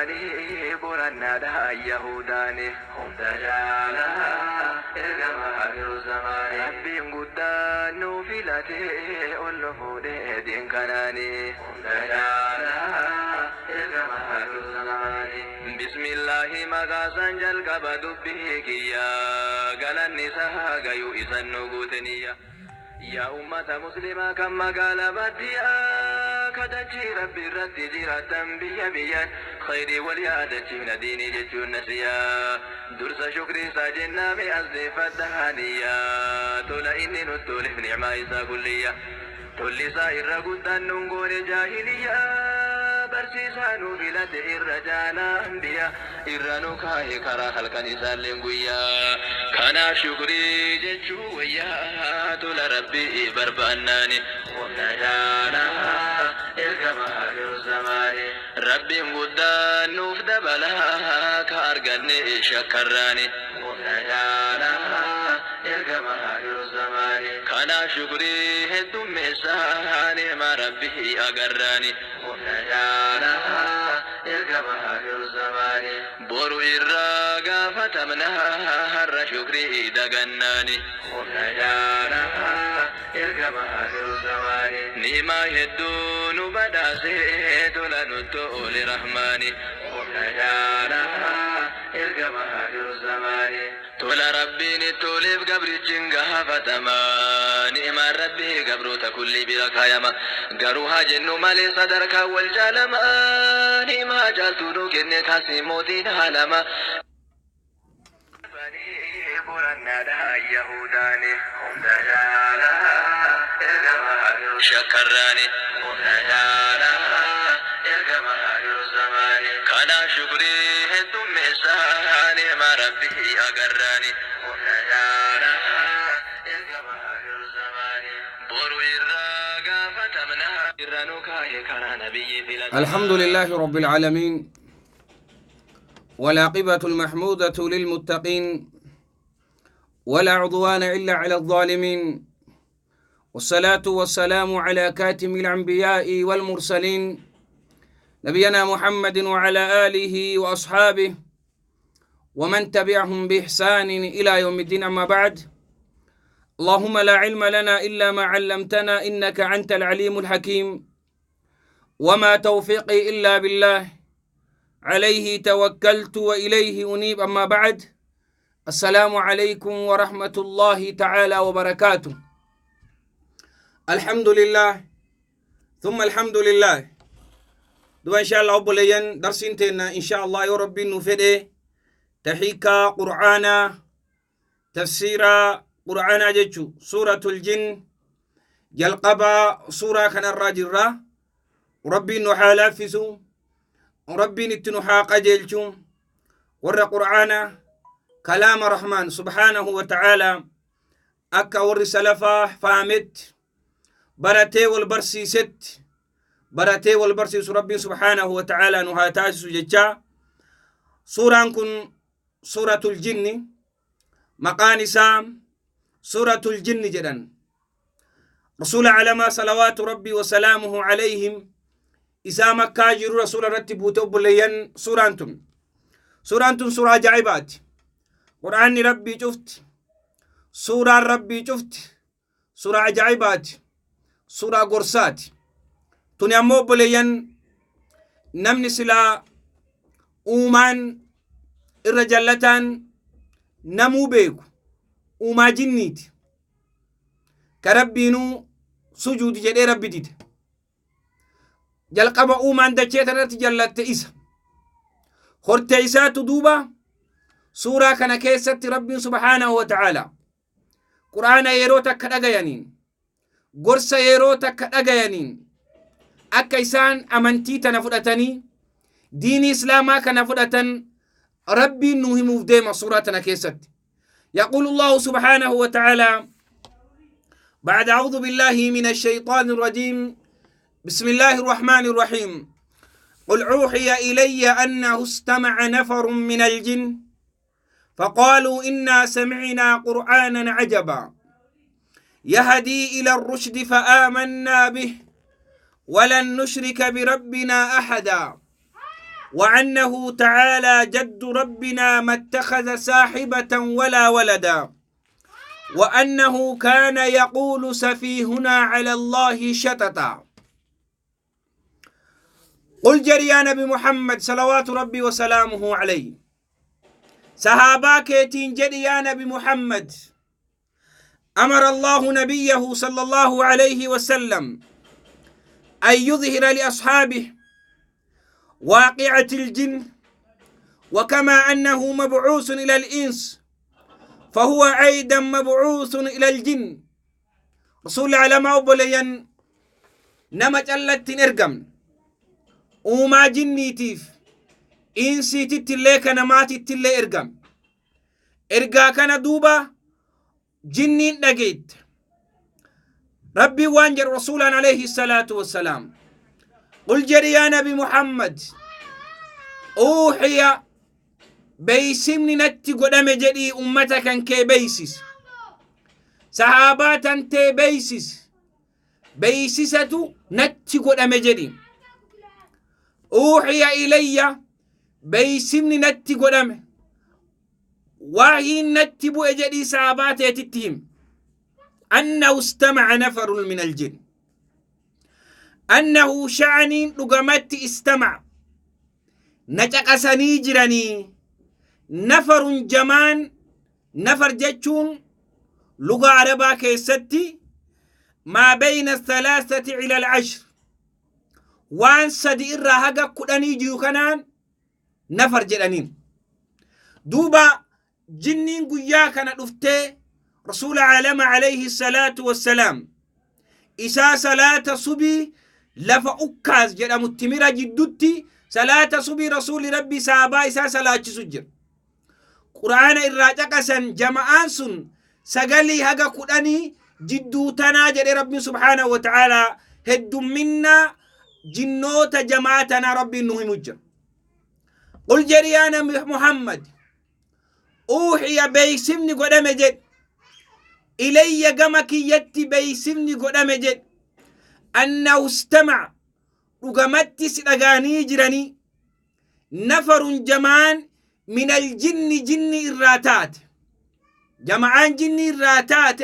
Banii borannaadha Yahudaani. Hunda caalaa ergama akhiru zamaani. Rabbiin guddaan nu filatee ol nu fuudhee diin kanaani. Hunda caalaa ergama akhiru zamaani. Bismillaahi maqaasaan jalqaba dubbii kiyya. Galanni isaa gayuu isan nu guute niyya. Yaa ummata muslimaa kan magaalaa baadiyyaa kadachii rabbi irratti jiraatan biyya biyyaan khayrii wal yaadachiifna diinii jechuun nasiyaa dursa shukrii isaa jennaa mi as deeffadha haniyyaa tola inni nutti toleef nicmaa isaa kulliyya tolli isaa irra guddaan nun goone jaahiliyyaa barsiisaa nu filate irra jaalaa anbiyaa irra nu kaahe karaa halkan isaalleen guyyaa kanaaf shukrii jechuu wayyaa tola rabbii barbaannaani humna jaalaa ergama akhiru zamaani rabbiin guddaan nuuf dabalaa ka arganne shakkarraani humna jaalaa ergama akhiru zamaani kanaaf shukrii heddummeessaa ni'ma rabbii agarraani humna jaalaa ergama akhiru zamaani boru irraa gaafatamna har'a shukrii dagannaani humna jaalaa ergama akhiru zamaani ni'maa hedduu nu badhaasee tola nutti oole rahmaani humna jaalaa ergama akhiru zamaani tola rabbiin toleef gabrichiin gaafatama ni'maan rabbii gabroota kulli bira kaayama garuu haa jennu malee sadarkaa wal jaalama ni'maa jaaltuu nu kenne kaasii mootiin haalama. Banii borannaadha Yahudaani hunda jaalaa ergama akhiru shakkarraani humna jaalaa ergama akhiru zamaani kanaaf shukrii heddummeessaa ni'ma rabbii agarraani humna jaalaa ergama akhiru zamaani boru irraa gaafatamna irra nu kaahe karaa nabiyyi filatamaa. الحمد لله رب العالمين، والعاقبة المحمودة للمتقين، ولا عدوان إلا على الظالمين، والصلاة والسلام على كاتم الأنبياء والمرسلين، نبينا محمد وعلى آله وأصحابه ومن تبعهم بإحسان إلى يوم الدين. أما بعد، اللهم لا علم لنا إلا ما علمتنا إنك أنت العليم الحكيم، وما توفيقي إلا بالله، عليه توكلت وإليه أنيب. أما بعد، السلام عليكم ورحمة الله تعالى وبركاته. الحمد لله ثم الحمد لله. دو إن شاء الله أبوليين درسين إن شاء الله يا ربي نفده تحيكا قرآنا تفسير قرآنا جتشو سورة الجن جلقبا سورة كان الراجرة ربي نحالافسو ربي نتنحا قجلشو ور قرآنا كلام رحمن سبحانه وتعالى أكا ور سلفا فامت برتي والبرسي ست برتي والبرسي ربي سبحانه وتعالى نهاتاس جتشا. سورة كن سورة الجن مقانسا سورة الجن جدا رسول علما صلوات ربي وسلامه عليهم إذا مكاجر رسول رتبوا تبلين سورة أنتم سورة أنتم سورة جعبات قرآن ربي شفت سورة ربي شفت سورة عجائبات سورة قرصات تنيمو بلين نمني سلا أومان الرجالتان نمو بيكو وما جنيت كربينو سجود جدي ربي ديد جلقب أومان دچيتنا تجلت إسا خرت إسا تدوبا سورة كان كيست ربي سبحانه وتعالى قرآن يروتا كدغيانين غرس يروتا كدغيانين أكا إسان أمنتي تنفدتني دين إسلاما كنفدتن ربي نوهم فديما سورة كيست. يقول الله سبحانه وتعالى بعد أعوذ بالله من الشيطان الرجيم، بسم الله الرحمن الرحيم، قل أوحي إلي أنه استمع نفر من الجن فقالوا إنا سمعنا قرآنا عجبا يهدي إلى الرشد فآمنا به ولن نشرك بربنا أحدا وأنه تعالى جد ربنا ما اتخذ صاحبة ولا ولدا وأنه كان يقول سفيهنا على الله شططا. قل جري يا نبي محمد صلوات ربي وسلامه عليه، صحابا كيتين جري يا نبي محمد. أمر الله نبيه صلى الله عليه وسلم أن يظهر لأصحابه واقعة الجن، وكما أنه مبعوث إلى الإنس فهو أيضا مبعوث إلى الجن. رسول على ما أبلين نما جلت نرقم وما جنيتيف إنسي تتلي كنماتي تتلي إرقم إرقا كان دوبا جنين نجيت ربي وانجر رسولا عليه الصلاة والسلام. قل جري يا نبي محمد أوحي بيسمني نتي قدام جدي أمتك كي بيسس صحابات تي بيسس بيسسة نتي قدام جدي أوحي إلي بيسمني نتي قدام وهي نتي بو جدي صحابات يتتهم أنه استمع نفر من الجن، أنه شعني لقمت استمع نتقسني جراني نفر جمان نفر جتشون لغة عربة كيستي ما بين 3 إلى 10 وان سدي إرهاق كدني جيوكنان نفر جرانين. دوبا جنين قيا كان دفته رسول عالم عليه الصلاة والسلام إسا صلاة صبي لفا أكاز جرى متمرة جدتي صلاة صبي رسول ربي سابا إسا صلاة سجر قرآن الراجع جمعان سن سقالي هقا قرآني جدو تناجر ربي سبحانه وتعالى هدو منا جنوت جماعتنا ربي نهي مجر. قل جريانا محمد أوحي بيسمني قدام جد إلي قمك يتي بيسمني قدام جد أنه استمع وقمت سلقاني جراني نفر جمان من الجن جن الراتات جمعان جن الراتات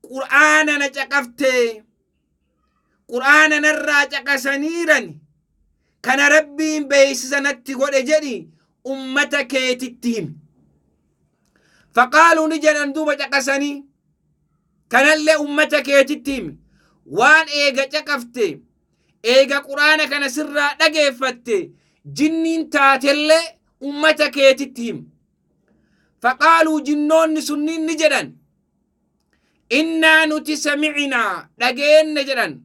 قرآن نجقفت قرآن نراجق سنيرا كان ربي بيسزنت قد جري أمتك يتتهم. فقالوا نجن أندوب جقسني كان اللي أمتك يتتهم وان إيغا جقفت إيغا قرآن كان سرا نجفت جنين تاتل أمتك يتتهم. فقالوا جنون سنين نجدا إنا نتسمعنا دقين نجدا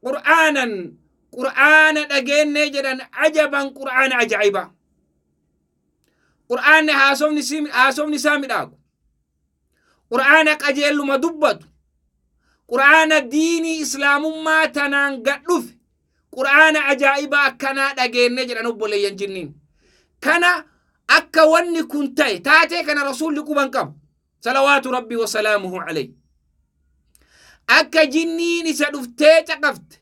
قرآنا قرآن دقين نجدا عجبا قرآن عجائبا قرآن هاسوم نسامي داكو قرآن قجيل ما دبت قرآن ديني إسلام ما تنان قدف قرآن عجائبا كنا دقين نجدا نبولي ينجنين كنا أكا وني كنتي تاتي كان رسول لكم كم صلوات ربي وسلامه عليه أكا جنين سدفتي تقفت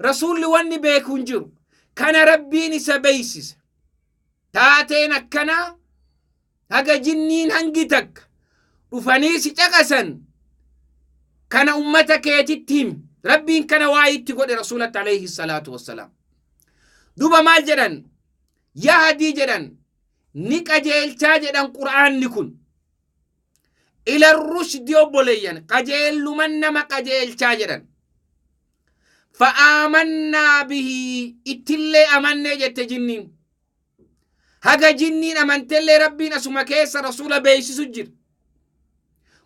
رسول وني بيكون جرو كان ربي نسبيسس تاتي نكنا هكا جنين هنجتك رفانيسي تقسن كان أمتك يتتهم ربي كان وايد تقول رسولة عليه الصلاة والسلام. دوبا مال جدن يهدي جدن نكجيل تاجدن قرآن نكون إلى الرشد يوبوليا قجيل من نما قجيل تاجدن فآمنا به اتلي أمنا جت جنين هذا جنين أمنتلي ربي نسمى كيس رسول بيس سجر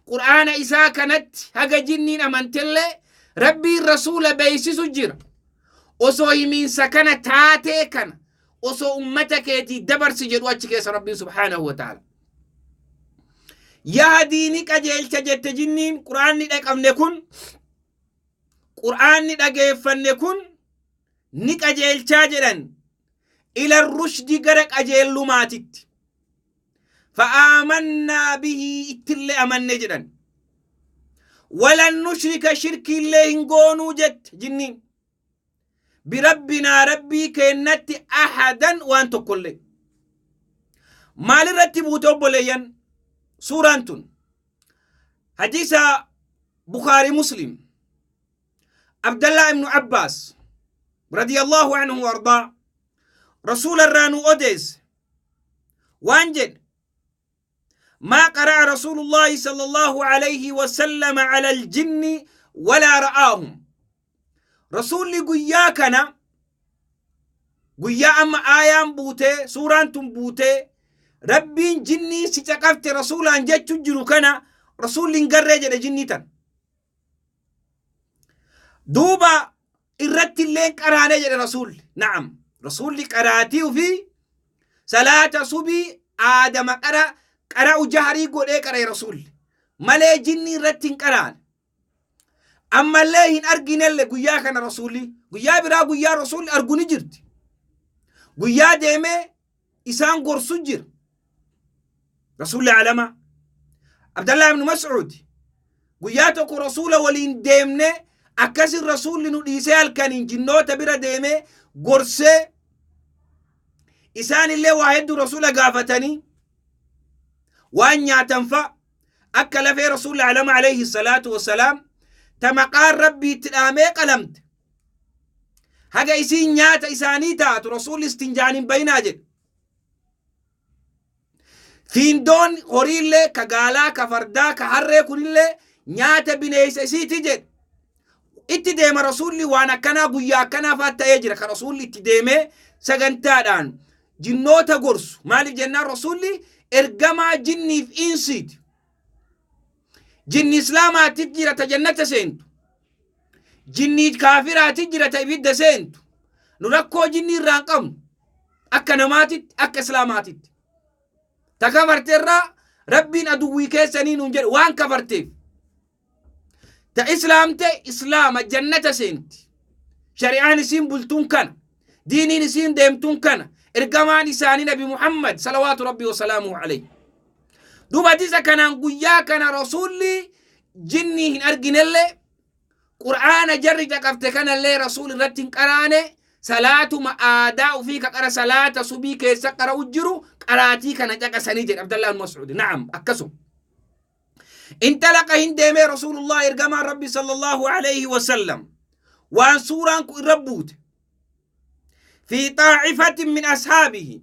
قرآن إسا كانت هذا جنين أمنتلي ربي رسول بيس سجر وصوي من سكنة تاتي كان وصو أمتك يتي دبر سجر واتش ربي سبحانه وتعالى يا دينك أجيل تجت جنين قرآن لك أم نكون قرآن لك فنكون نك أجيل تاجرا إلى الرشد قرق أجيل لماتت فآمنا به اتل أمن نجدا ولن نشرك شرك الله نقونو جت جنين Birabbinaa, Rabbii keennatti, ahadan, waan tokkollee. Maalirratti buute, obboleeyyan, suuraan tun? Hadiisa Bukaarii, Muslim, Abdallah ibnu Abbaas radiyallahu anhu wa ardaa Rasuula irraa nu odeesse. Waan jedhe: ما قرأ رسول الله صلى الله عليه وسلم على الجن ولا رآهم. رسول guyyaa kana, guyyaa amma aayaan buute, suuraan tun buute, Rabbiin jinnii si caqafte rasuulaan jechu jiru kana, Rasuulli hin garree jedhe jinnii tan. Duuba irratti illeen qaraanee jedhe Rasuulli. Na'am, Rasuulli qaraatii ufii salaata subii aadama qara qara'u jaharii godhee qara'e Rasuulli malee jinni irratti hin qaraane. Ammallee hin arginelle guyyaa kana Rasuulli. Guyyaa biraa guyyaa Rasuulli argu ni jirti. Guyyaa deemee isaan gorsu jira Rasuulli alama. Abdallah ibnu Mas'uud guyyaa tokko Rasuula waliin deemne, akkasin Rasuulli nu dhiisee halkaniin jinnoota bira deemee gorsee, isaan illee waa hedduu Rasuula gaafatanii, waan nyaatan fa, akka lafee Rasuulli alama alayhi salaatu wassalaam ta maqaan Rabbii itti dhaamee qalamte haga isiin nyaata isaanii taatu Rasuulli istinjaan hin bayinaa jedhe. Fiindoon horiillee, ka gaalaa, ka fardaa, ka harree kunillee nyaata bineeysa isiiti jedhe. Itti deema Rasuulli. Waan akkanaa guyyaa akkanaa faa ta'ee jira ka Rasuulli itti deemee sagantaadhaan jinnoota gorsu. Maaliif jennaan, Rasuulli ergamaa jinniif insiiti. Jinni Islaamaatti jira ta jannata seentu, jinni kaafiraatti jira ta ibidda seentu. Nu rakkoo jinni irraa hin qabnu akka namaatitti, akka Islaamaatitti. Ta kafarteerraa Rabbiin aduwwii keessanii nuun jedhe waan kafarteef. Ta Islaamte Islaama jannata seenti. Shari'aan isiin bultuun kana, diiniin isiin deemtuun kana, ergamaan isaanii Nabi Muhammad salawaatu Rabbii wasalaamuhu alayhi. Duuba hadiisa kanaan guyyaa kana Rasuulli jinnii hin arginellee, Qur'aana jarri caqafte kanallee Rasuul irratti hin qaraane. Salaatuma aadaa ufii ka qara salaata subii keessa qara'u jiru qaraatii kana caqasanii jedhe Abdallah ibn Mas'ud. Na'am, akkasuma. Intalaqa, hin deemee, Rasuulullah, ergamaan Rabbi sallallahu alayhi wasallam, waan suuraan kun irra buute, fi xaa'ifatin min ashaabihi,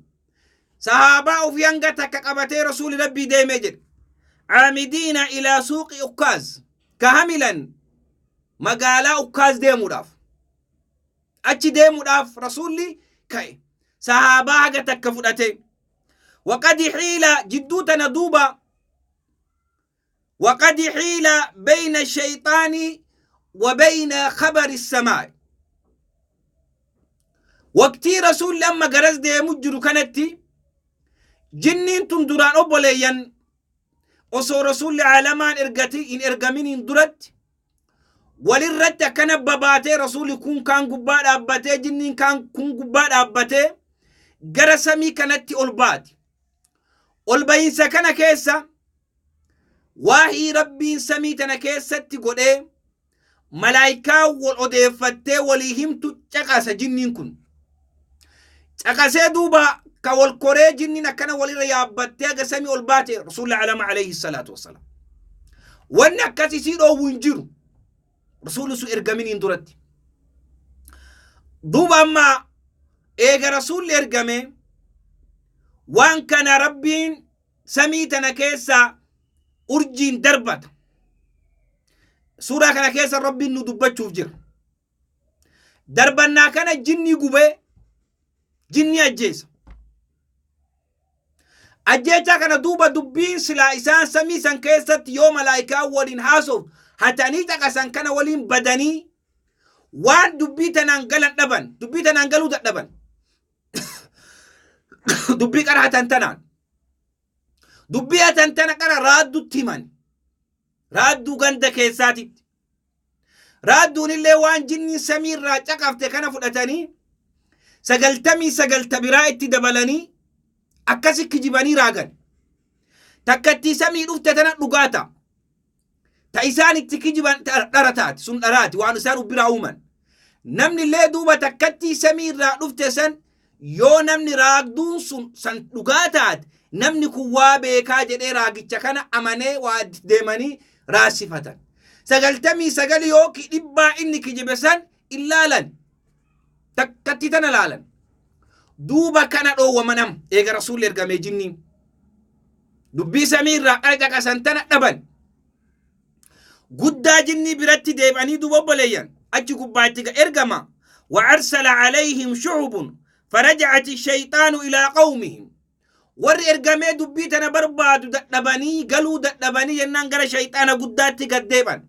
sahaabaa ufii hanga takka qabatee Rasuuli Rabbii deemee jedhe. Caamidiina ilaa suuqi Ukkaaz, ka hamilan magaalaa Ukkaaz deemuudhaaf, achi deemuudhaaf Rasuulli ka'e sahaabaa haga takka fudhate. Waqad xiila jidduu tana duuba, وقد حيل بين الشيطان وبين خبر السماء. Waqtii Rasuulli amma garas deemu jiru kanatti jinniin tun duraan, obboleeyyan, osoo Rasuulli aalamaan ergati hin ergaminiin duratti walirratti akkana babaatee, Rasuulli kun kaan gubbaa dhaabbatee, jinniin kaan kun gubbaa dhaabbatee gara samii kanatti ol baati. Ol bahinsa kana keessa waahii Rabbiin samii tana keessatti godhee malaayikaa wal odeeffattee walii himtu caqasa jinniin kun. Caqasee duuba ka wal koree jinniin akkana walirra yaabbattee haga samii ol baate Rasuulli alama alayhi salaatu wassalaam. Wanni akkas isii dhoowwu hin jiru. Rasuulli sun ergaminiin duratti. Duuba amma eega Rasuulli ergame, waan kana Rabbiin samii tana keessa urjiin darbata. Suuraa kana keessa Rabbiin nu dubbachuuf jira. Darbannaa kana jinni gubee jinni ajjeesa. Ajjeechaa kana duuba dubbiin silaa isaan samii san keessatti yoo malaayikaa waliin haasoftu hatanii caqasan kana waliin badanii waan dubbii tanaan galan dhaban, dubbii tanaan galuu dadhaban. Dubbii qara hatan tanaan. Dubbii hatan tana qara raaddutti himan. Raadduu ganda keessaatitti. Raadduun illee waan jinniin samii irraa caqafte kana fudhatanii 99 ta biraa itti dabalanii akkasi kijibanii raagan. Takkattii samii dhufte tana dhugaa ta'a. Ta isaan itti kijiban dhara taati, sun dharaati waan isaan biraa uuman. Namni illee duuba takkattii samii irraa dhufte san yoo namni raagduun sun san dhugaa taate, namni kun waa beekaa jedhee raagicha kana amanee waa deemanii raasifatan. 99 yookiin 100 inni kijibe san illaalan. Takkatti tana laalan. Duuba kana dhoowwama nam eega rasuulli ergamee jinniin. Dubbii samii irraa qara caqasan tana dhaban. Guddaa jinnii biratti deebi'anii duuba obboleeyyan achi gubbaatti ergama. وأرسل عليهم شعب فرجعت الشيطان إلى قومهم. Warri ergamee dubbii tana barbaadu dadhabanii galuu dadhabanii jennaan gara shayxaana guddaatti gad deeban.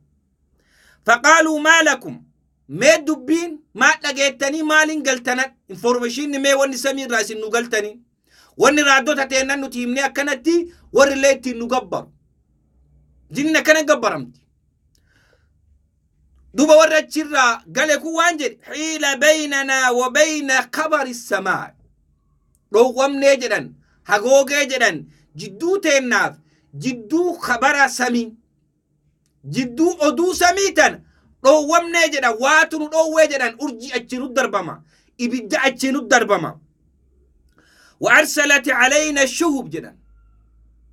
فقالوا ما لكم, mee dubbiin maa dhageettanii, maaliin galtanan, information mee wanni samii irraa isin nu galtanii, wanni raaddota teennan nuti himnee akkanatti warri illee ittiin nu gabbaru, jinni akkana gabbaramti. Duba warri achirraa gale kun waan jedhe: حيل بيننا وبين خبر السماء. Dhoowwamnee jedhan, hagoogee jedhan, jidduu teennaaf jidduu khabara samii, jidduu oduu samii tan dhoowwamnee jedhan, waatu nu dhoowwee jedhan. Urjii achi nu darbama, ibidda achi nu darbama. وأرسلت علينا الشهب jedhan,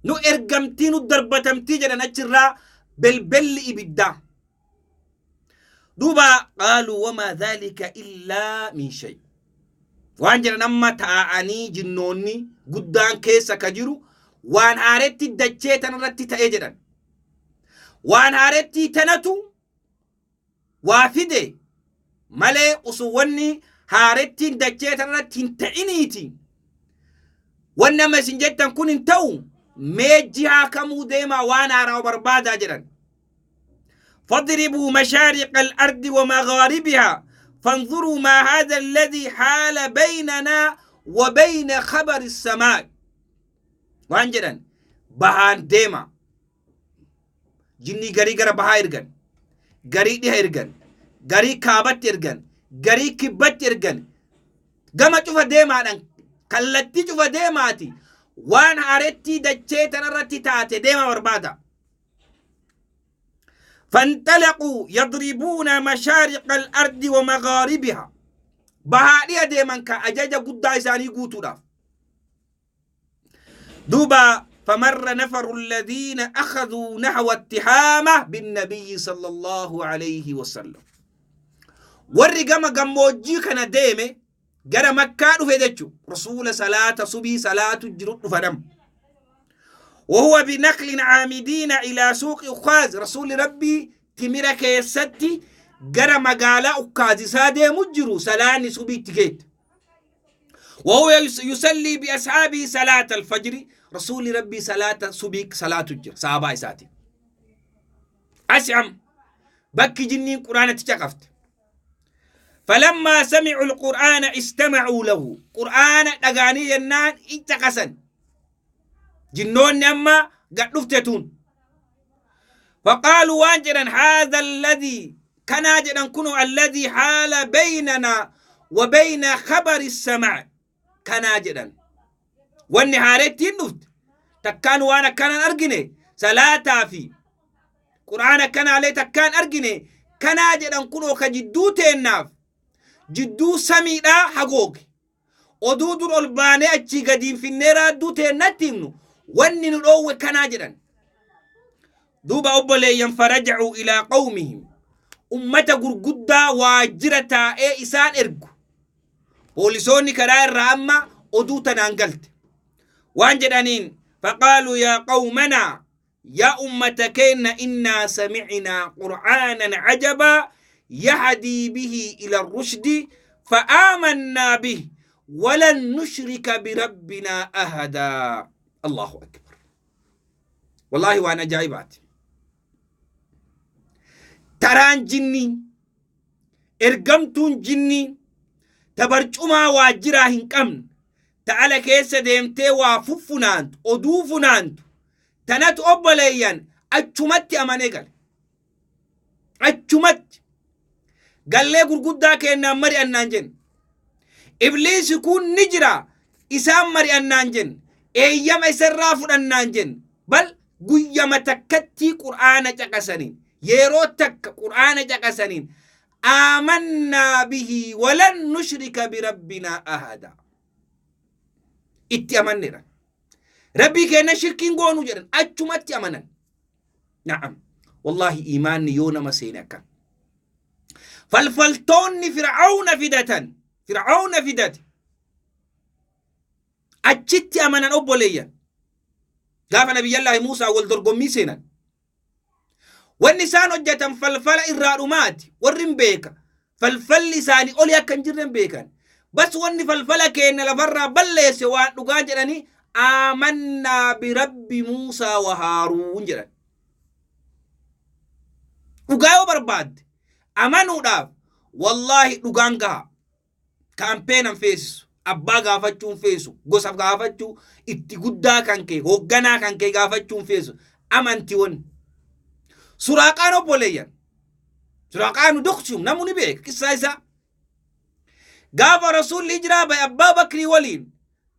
nu ergamtii nu darbatamtii jedhan achirraa belbelli ibiddaa. Duuba قالوا وما ذلك إلا من شيء. Waan jedhan amma taa'anii jinnoonni guddaan keessa ka jiru waan haaretti dachee tanarratti ta'ee jedhan, waan haaretti tanatu waa fide malee osoo wanni haarettiin dachee tanarratti hin ta'iniiti wanni amma isin jettan kun hin ta'u. Mee jihaa kamuu deemaa waan haaraa barbaadaa jedhan. فاضربوا مشارق الأرض ومغاربها فانظروا ما هذا الذي حال بيننا وبين خبر السماء. Waan jedhan, bahaan deema. Jinnii garii gara bahaa ergan, garii dhiha ergan, garii kaabatti ergan, garii kibbatti ergan. Gama cufa deemaadhaan, kallattii cufa deemaati waan haarettii dachee tanarratti taate deema barbaada. فانطلقوا يضربون مشارق الأرض ومغاربها. Bahaadhiya deeman ka ajaja guddaa isaanii guutuudhaaf. Duuba فمر نفر الذين أخذوا نحو التهامة بالنبي صلى الله عليه وسلم. Warri gama gammoojjii kana deeme gara Makkaa dhufe jechu, rasuula salaata subii salaatu jiru dhufanam. وهو بنخل عامدين إلى سوق عكاظ. رسول ربي timira keessatti gara magaalaa Ukkaaz isaa deemu jiru salaanni subiitti geette. وهو يصلي بأصحابه صلاة الفجر. رسول ربي صلاة subii صلاة الجر صحابة إساتي أسعم بكي جنين قرآن تشقفت. فلما سمعوا القرآن استمعوا له. قرآن dhaga'anii jennaan ittaqasan jinnoonni amma gad dhuftetun. فقالوا, waan jedhan, هذا الذي, kanaa jedhan kunu, الذي حال بيننا وبين خبر السماء. Kanaa jedhan, wanni haarettiin dhufte takkaan waan akkanaan argine, salaataa fi qur'aana akkanaalee takkaan argine. Kanaa jedhan kunoo ka jidduu teennaaf jidduu samiidhaa hagooge, oduu dur ol baanee achii gadiin finnee raadduu teennatti himnu wanni nu dhoowwe kanaa jedhan. Duuba obboleeyyan, فرجعوا إلى قومهم. Ummata gurguddaa waajjira taa'ee isaan ergu, poolisoonni karaa irraa amma oduu tanaan galte, waan jedhaniin: فقالوا يا قومنا, yaa ummata keenna, إنا سمعنا قرآنا عجبا يهدي به إلى الرشد فآمنا به ولن نشرك بربنا أحدا. الله أكبر, والله waan ajaa'ibaati. Taraan jinnii, ergamtuun jinnii ta barcumaa waajjiraa hin qabne, ta ala keessa deemtee waa fuffunaantu, oduu funaantu tanatu obboleeyyan achumatti amanee gale. Achumatti gallee gurguddaa kennaan mari'annaan jenne, ibliisi kun ni jira isaan mari'annaan jenne, eeyyama isarraa fudhannaan jenne. Bal guyyama takkattii qur'aana caqasaniin, yeroo takka qur'aana caqasaniin Aamannaa bihi walan nushrika birabbinaa ahada. Itti amanneedha. Rabbii keenya shirkiin goonuu jedhan achumatti amanan. Na'am. Wallaahi iimaanni yoo nama seene akkam. Falfaltoonni Fir'aawna fidatan. Fir'aawna fidate. Achitti amanan obboleeyyan. Gaafa Nabiyyallaahi Muusaa wal dorgommii seenan. Wanni isaan hojjetan falfala irraa dhumaati. Warri hin beeka. Falfalli isaanii olii akka hin jirre hin beekan. Bas wanni falfala keenya lafarraa balleesse waan dhugaa jedhanii aamannaa birabbi Muusaa wa Haaruun jedhan. Dhugaa yoo barbaadde amanuudhaaf wallaahi dhugaan gaha. Kaampeenan feesisu. Abbaa gaafachuun feesu. Gosa gaafachuu itti guddaa kan kee hoogganaa kan kee gaafachuun feesu. Amantiiwwan. Suraaqaan obboleeyyan. Suraaqaan duksum namni ni beeka qissaa isaa. Gaafa rasuulli hijiraa bahe abbaa bakrii waliin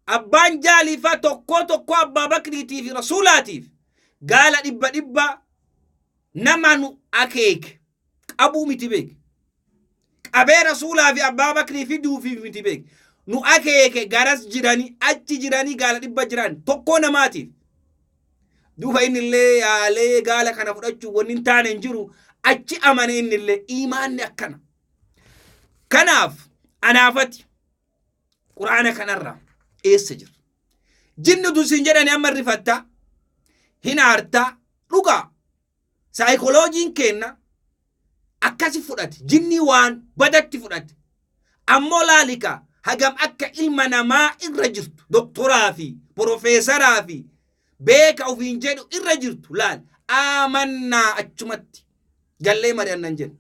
abbaan jaaliifaa tokkoo tokkoo abbaa bakriitii fi rasuulaatiif gaala dhibba dhibba nama nu akeeke qabuu miti beek. Qabee rasuulaa fi abbaa bakrii fiduufi miti beek. Nu akeeke garas jiranii achi jiranii gaala dhibba jiran tokkoo namaatiif. Duuba innillee yaalee gaala kana fudhachuu wanni hin taane hin jiru achi amane innillee iimaanni akkana. Kanaaf anaafati quraana kanarraa eessa jira? Jinni utuu siin jedhani amma rifatta hin aartaa dhugaa saayikolojiin keenna akkasi fudhate jinni waan badatti fudhate ammoo laalika hagam akka ilma namaa irra jirtu doktoraa fi porofeesaraa fi beeka ofiin jedhu irra jirtu laal aamannaa achumatti gallee mari'annan jedhu.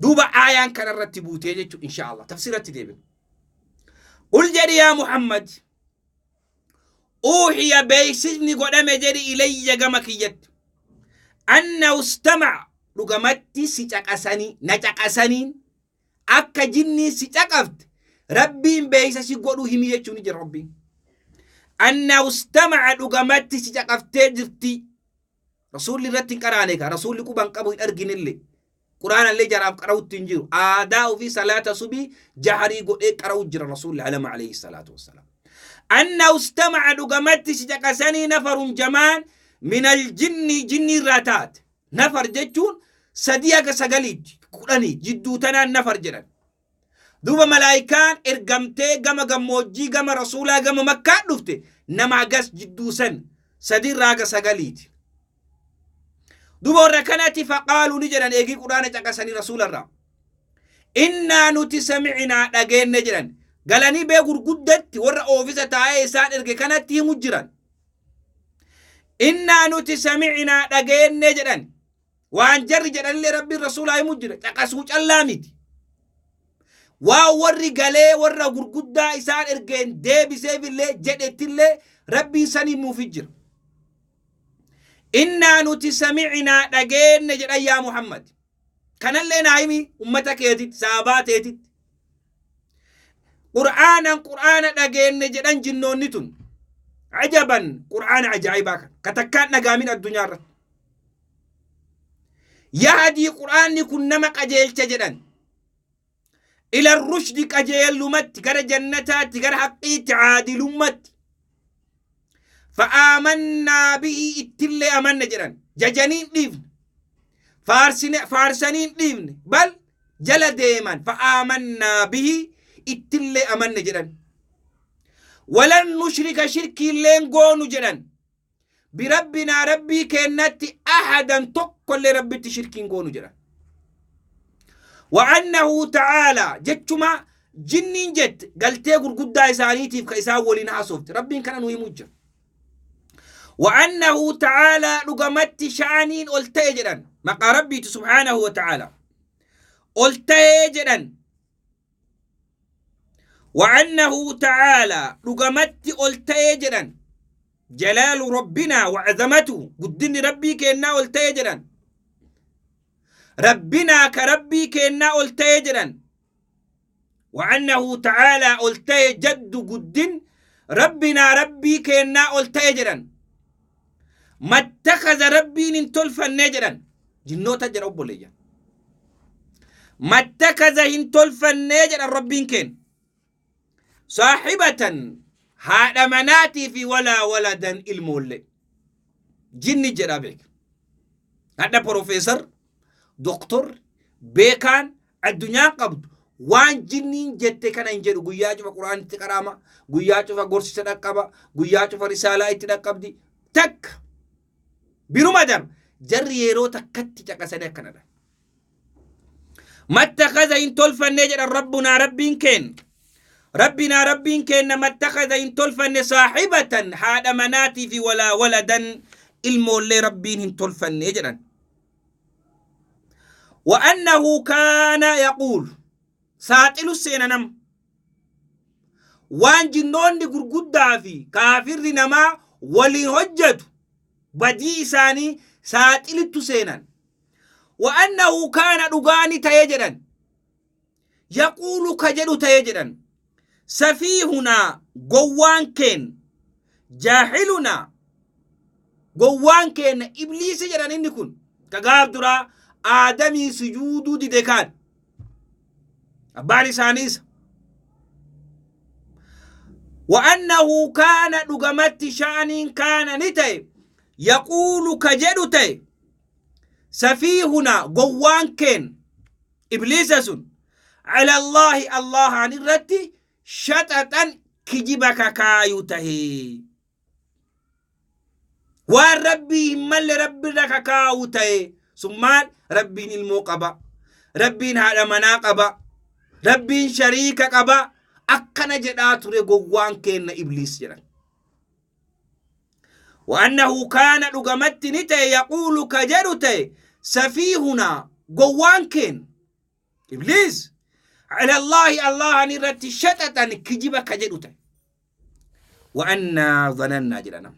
Duuba aayaan kanarratti buutee jechuun insha Allah tafsiratti deebina. Qul jedhi yaa Muhammad uuhiya beeksisni godhame jedhi ilayya gama kiyyatti. Anna ustama'a dhugamatti si caqasanii na caqasaniin akka jinnii si caqafte rabbiin beeksisa si godhu himi jechuun ni jira rabbiin. Anna ustama'a dhugamatti si caqaftee jirti. Rasuulli irratti hin qaraane kaa rasuulli quban qabu hin arginillee. Quraanallee jaraaf qara'utti hin jiru. Aadaa ofii salaata subii jaharii godhee qara'u jira rasuulli alama alayhi salaatu wassalaam. Anna ustama'a dhugamatti si caqasanii nafarun jamaan minal jinni jinni irraa taate. Nafar jechuun sadii haga sagaliitti kudhanii jidduu tanaan nafar jedhan. Duuba malaayikaan ergamtee gama gammoojjii gama rasuulaa gama makkaa dhufte nama hagas jidduu san sadiirraa haga sagaliiti. Duuba warra kanatti faqaaluu ni jedhan eegii quraana caqasanii rasuularraa. Innaa nuti sami'inaa dhageenne jedhan. Galanii bee gurguddatti warra oofisa taa'ee isaan erge kanatti himu jiran. Innaa nuti sami'inaa dhageenne jedhan. Waan jarri jedhanillee rabbiin rasuulaa himu jira. Caqasuu callaa miti. Waan warri galee warra gurguddaa isaan ergeen deebiseefillee jedhettillee rabbiin san himuufi jira. Innaa nuti sami'inaa dhageenne jedhan yaa Muhammad. Kanallee naa himi ummata keetitti sahabaa teetitti. Qur'aanan qur'aana dhageenne jedhan jinnoonni tun. Ajaban qur'aana ajaa'ibaa kana. Ka takkaan dhagaamin addunyaa irratti. Yahdii qur'aanni kun nama qajeelcha jedhan. Ila rushdi qajeelumatti gara jannataatti gara haqqiitti caadilummatti. Fa'aamannaa bihi ittillee amanne jedhan. Jajanii hin dhiifne. Faarsanii hin dhiifne. Bal jala deeman. Fa'aamannaa bihi ittillee amanne jedhan. Walan nushrika shirkiilleen goonu jedhan. Birabbinaa rabbii keennatti ahadan tokkollee rabbitti shirkiin goonu jedhan. Wa'annahu ta'aalaa jechuma jinniin jette galtee gurguddaa isaaniitiif ka isaan waliin haasofte rabbiin kana nu himuu jira. Wa'annahu ta'aalaa dhugamatti sha'aniin ol ta'e jedhan maqaa rabbiiti subhaanahu wa ta'aalaa. Ol ta'ee jedhan. Wa'annahu ta'aalaa dhugamatti ol ta'ee jedhan. Jalaalu rabbinaa wa'azamatuhu guddinni rabbii keennaa ol ta'e jedhan. Rabbinaa ka rabbii keennaa ol ta'e jedhan. Wa'annahu ta'aalaa ol ta'e jaddu guddin rabbinaa rabbii keennaa ol ta'e jedhan. Mattakaza rabbiin hin tolfannee jedhan. Jinnoota jedha obboleeyyan. Mattakaza hin tolfannee jedhan Rabbiin keenya. Saahibatan haadha manaatii fi walaa waladan ilmoollee. Jinni jedha beeka. Hadha profeesar, doktor, beekaan addunyaan qabdu waan jinniin jette kana hin jedhu. Guyyaa cufa Qura'aan itti qaraama, guyyaa cufa gorsisa dhaqqaba, guyyaa cufa risaalaa itti dhaqqabdi. Takka biruma darba jarri yeroo takkatti caqasanii akkanadha. Mattakaza hin tolfannee jedhan Rabbunaa Rabbiin keenya. Rabbinaa Rabbiin keenya mattakaza hin tolfanne saahibatan haadha manaatii fi walaa waladan ilmoollee Rabbiin hin tolfanne jedhan. وأنه كان يقول saaxilu seena nama waan jinnoonni gurguddaa fi kaafirri namaa waliin hojjetu badii isaanii saaxilittu seenan. وأنه كان dhugaani ta'ee jedhan, يقول ka jedhu ta'ee jedhan, سفيهنا gowwaan keen, جاهلنا gowwaan keen Ibliisi jedhan. Inni kun ka gaaf duraa Aadamii sujuuduu dide kaan abbaan isaaniis. وأنه كان dhugamatti sha'aniin كان ni ta'e, يقول ka jedhu ta'e, سفيهنا gowwaan keen Ibliisa sun, على الله Allahan irratti شططا kijiba kakaayu tahee, waan Rabbii hin malle Rabbirra kakaawu ta'e sun maal? Rabbiin ilmoo qaba, Rabbiin haadha manaa qaba, Rabbiin shariika qaba, akkana jedhaa ture gowwaan keenna Ibliis jedhan. وأنه كان dhugamatti ni ta'e, يقول ka jedhu ta'e, سفيهنا gowwaan keen Ibliis, على الله Allahan irratti شططا kijiba ka jedhu ta'e. وأنا ظننا jedhan,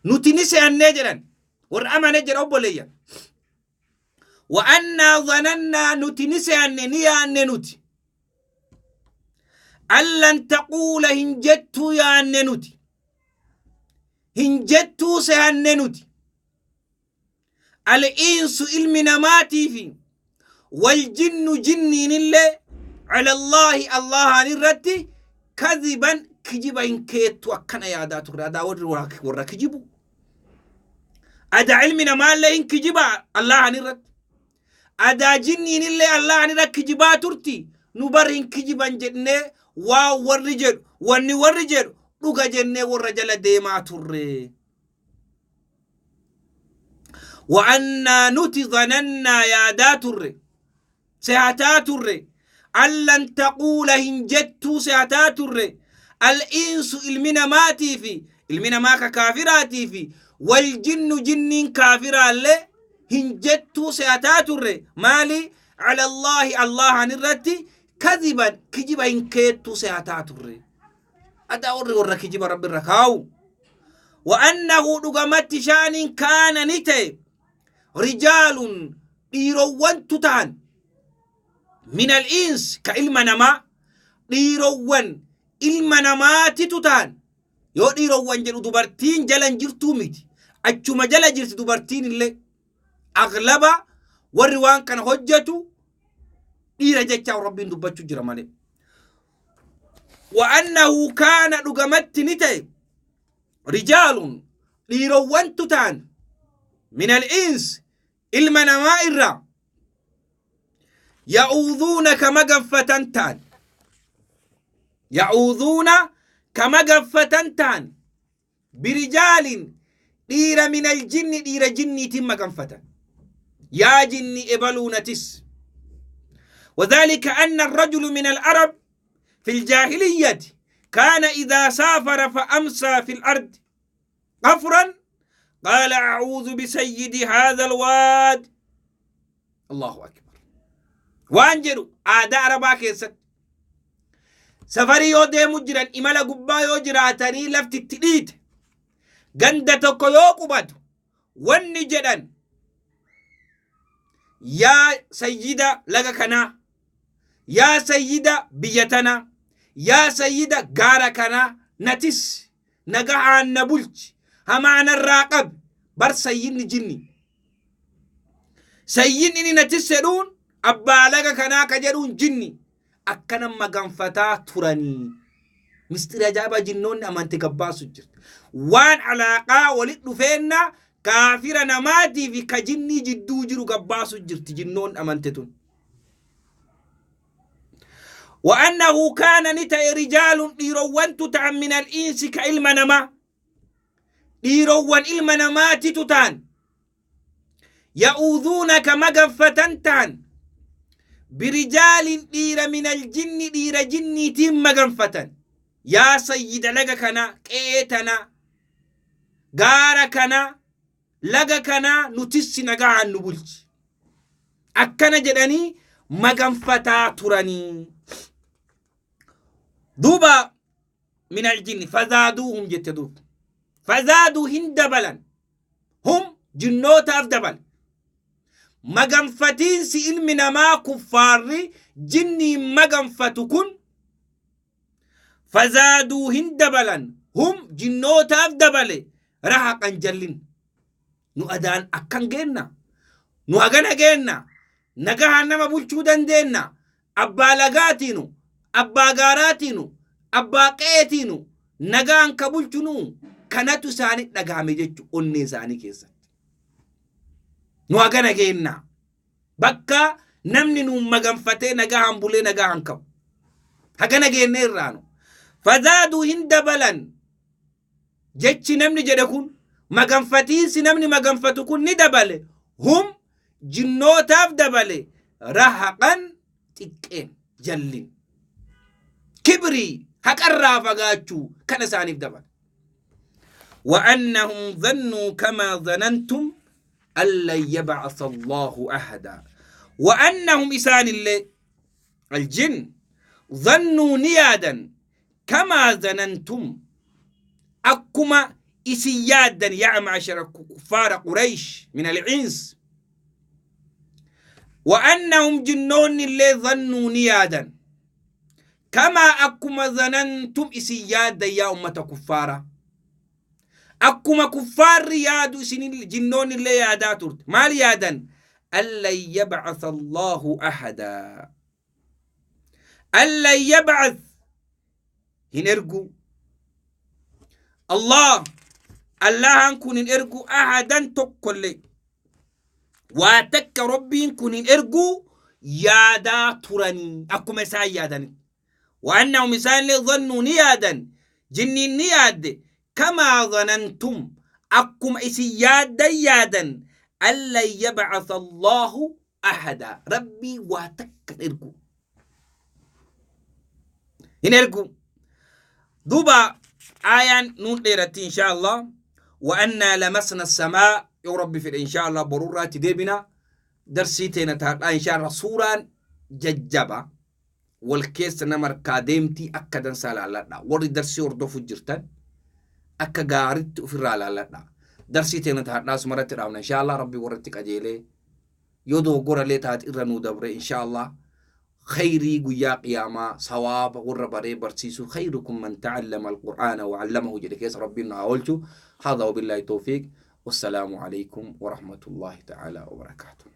nuti ni se'annee jedhan warra amane jedha obboleeyyan. وأنا ظننا nuti ni se'anne, ni yaanne nuti, أن لن تقول hin jettuu yaanne nuti, hin jettuu se'anne nuti, الإنس ilmi namaatii fi والجن jinniinillee, على الله Allahan irratti كذبا kijiba hin keettu akkana yaadaa turre. Adaa warri warra kijibu, adaa ilmi namaallee hin kijiba Allahan irratti, adaa jinniinillee Allahan irra kijibaa turti. Nu bar hin kijiban jennee waa warri jedhu, wanni warri jedhu dhuga jennee warra jala deemaa turre. وأنا nuti ظننا yaadaa turre, sehataa turre, أن لن تقول hin jettuu sehataa turre, الإنس ilmi namaatii fi ilmi namaa ka kaafiraatii fi والجن jinniin kaafiraallee hin jettuu sehataa turre. Maali? على الله Allahan irratti كذبا kijiba hin keettuu sehataa turre. Adaa warri warra kijiba Rabbi irra kaawu. وأنه dhugamatti shaaniin كان ni ta'e, رجال dhiirowwantu ta'an, من الإنس ka ilma namaa, dhiirowwan ilma namaatitu ta'an. Yoo dhiirowwan jedhu dubartiin jalan jirtuu miti, achuma jala jirti dubartiin illee. Aglaba warri waan kana hojjetu dhiira jechaa Rabbiin dubbachuu jira malee. وأنه كان dhugamatti ni ta'e, رجال dhiirowwantu ta'an, من الإنس ilma namaa irraa, يعوذون ka maganfatan ta'an, يعوذون ka maganfatan ta'an, برجال dhiira, من الجن dhiira jinniitiin maganfatan. Yaa jinni ebaluunatis. وذلك أن الرجل من العرب في الجاهلية كان إذا سافر فأمسى في الأرض قفرا قال: أعوذ بسيد هذا الواد. الله أكبر. Waan jedhu aadaa Arabaa keessatti safarii yoo deemu jiran, imala gubbaa yoo jiraatanii lafti itti dhiite, ganda tokko yoo qubatu, wanni jedhan: "Yaa sayyida laga kanaa, yaa sayyida biyya tanaa, yaa sayyida gaara kanaa, natis nagahaan na bulchi, hamaanarraa qabi." Bar sayyidni jinni, sayyidni inni natis jedhuun. Abbaa laga kanaa ka jedhuun jinni akkana maganfataa turanii. Mistira ajaa'ibaa jinnoonni amante gabbaasu jirti. Waan alaaqaa walit dhufeenna kaafira namaatii fi ka jinnii jidduu jiru gabbaasu jirti jinnoonni amante tun. وأنه كان نتأ رجال dhiirowwantu ta'an من الإنس ka ilma namaa, dhiirowwan ilma namaatitu ta'an, يعوذون ka maganfatan ta'an, برجال dhiira, من الجن dhiira jinniitiin maganfatan. Yaa sayyida laga kana, qe'ee tana, gaara kana, laga kana nutissi, nagahaan nu bulchi, akkana jedhanii maganfataa turanii. Duuba من الجن فزادوهم jette. Duuba فزادوا hin dabalan, هم jinnootaaf dabal. Maganfatiinsi ilmi namaa kuffaarri jinniin maganfatu kun فزادوا hin dabalan, هم jinnootaaf dabale, رهقا jallin. Nu adaan akkan geenna, nu hagana geenna, nagahaan nama bulchuu dandeenna, abbaa lagaatiinu, abbaa gaaraatiinu, abbaa qe'eetiinu, nagaan ka bulchunu kanatu isaanii dhagahame jechu onnee isaanii keessatti. Nu hagana geenna, bakka namni nu maganfatee nagahaan bulee nagahaan qabu hagana geenne irraanu. فزادوا hin dabalan jechi namni jedhe kun, maganfatiinsi namni maganfatu kun ni dabale, هم jinnootaaf dabale, رهقا xiqqeen, jallin, kibrii, haqarraa fagaachuu kana isaaniif dabale. وأنهم ظنوا كما ظننتم أن لن يبعث الله أحدا. وأنهم إسان اللي الجن ظنوا ni yaadan, كما ظننتم akkuma isin yaaddan, يا معشر كفار قريش من الإنس. وأنهم jinnoonni illee ظنوا ni yaadan, كما akkuma ظننتم isin yaaddan, yaa ummata kuffaara. Akkuma kuffaarri yaadu isin jinnoonni illee yaadaa turte. Maal yaadan? أن لن يبعث الله أحدا. أن لن يبعث hin ergu, الله Allahan kun hin ergu, أحدا tokkollee, waa takka Rabbiin kun hin ergu yaadaa turanii akkuma isaan yaadan. وأنهم isaan ظنوا ni yaadan, jinniin ni yaadde, كما ظننتم akkuma isin yaaddan yaadan, أن لن يبعث الله أحدا Rabbii waa takka hin ergu, hin ergu. Duuba aayaan nuun dheeratti. Insha Allah وأنا لمسنا السماء yoo Rabbi fedhe insha Allah borurraatti deebina darsii teena taadhaa insha Allah. Suuraan jajjaba wal keessa nama harkaa deemtii, akka dansaa laalladha. Warri darsii hordofu jirtan akka gaaritti ofirraa laalladha. Darsii teena taadhaa sumarratti dhaabna insha Allah. Rabbi warratti qajeelee, yoo dogoggorallee taate irra nuu dabre insha Allah. Khayrii guyyaa qiyaamaa sawaaba warra baree barsiisu, خيركم من تعلم القرآن وعلمه jedhe keessa Rabbiin nu haa oolchu. هذا وبالله التوفيق، والسلام عليكم ورحمة الله تعالى وبركاته.